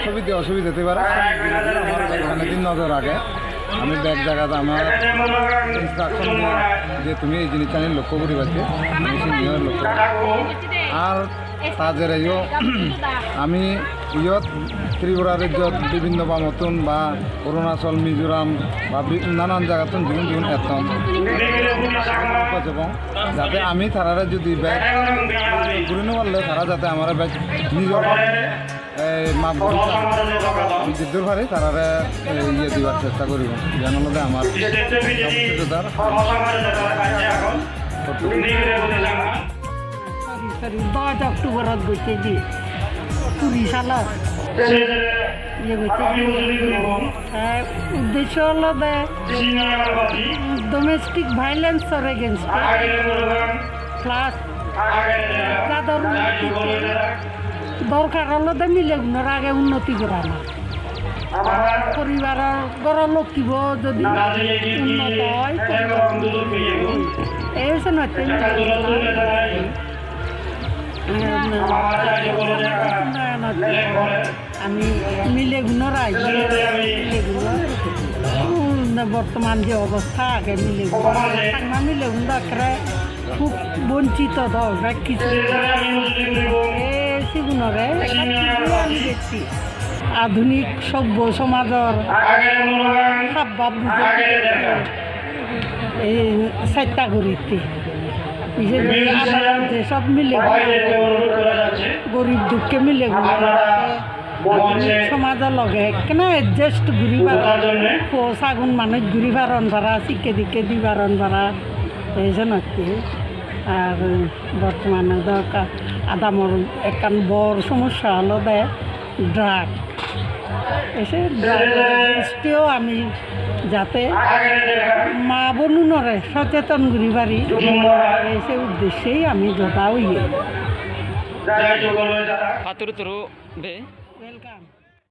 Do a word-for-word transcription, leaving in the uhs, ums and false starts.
Osubide, osubide oi pare, amar ekkana din nojor age. Ami bek jagat amar instruction di je tumi ei jinisani lokko guribatte, ami siniyo lokko. Ar ta jereyo ami iyot Tripura rejjot bibinno bamottun ba Arunachal, Mizoram ba bi-, nanan jagattun jigun jigun etton, jate ami tarare jodi bek guri no parle, tara jate amare bek nijor ei map guri jiddur pari tarare, eh, iye dibar chesta guribo. Iyan olode amar jidar. Sorry, sorry, dos October-ot gosse di. Kuri salot. Iye gosse. Te uddesho olode domestic violence-or against-e. Plus jador unnoti dorkar olode milegunor age unnoti gorana. Poribaror ghoro lokkibo jodi unnoto oi, ei senotte unnoyonot ami milegunor age, milegunor, um, bortoman je obostha age milegunor, Changma milegun do ekkere hub bonchito do, bek hissu. E sigunore ekka tumi ani dekki. Adhunik sobbo somajor habbab bujei ei chesta guritte. Bises guri adharon je sob milegun agon, gorib dukke milegun agon, adhunik somajor loge ekkena adjust guri paron, po sagun manuj guri paron para, sikke dikke di paron para, ei senotte. Ar bortomane do ekka adamor ekkan bor somossa olode drug. Ei se drug-or against-eyo ami jate ma bonunore socheton guri pari, ei se uddessyei ami joda oye. Patturu turu de. Welcome.